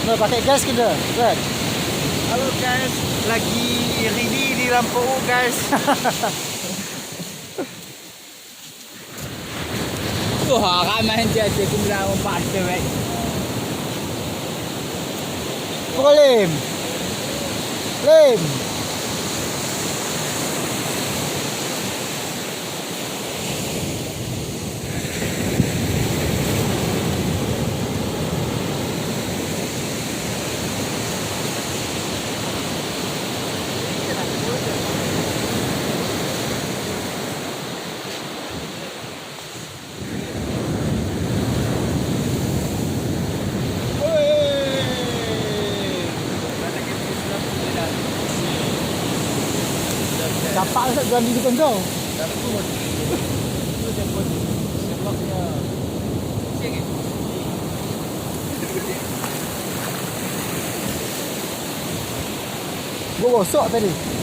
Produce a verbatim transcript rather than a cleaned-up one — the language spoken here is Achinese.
Nah, pakai gas kita, kan? Halo guys, lagi ready di Lampung guys. Wah, ramai je, je kumpulan empat tu, weh. Pukul lim. Lim. Siapa nak ganti tu kan kau? Gua gosok tadi.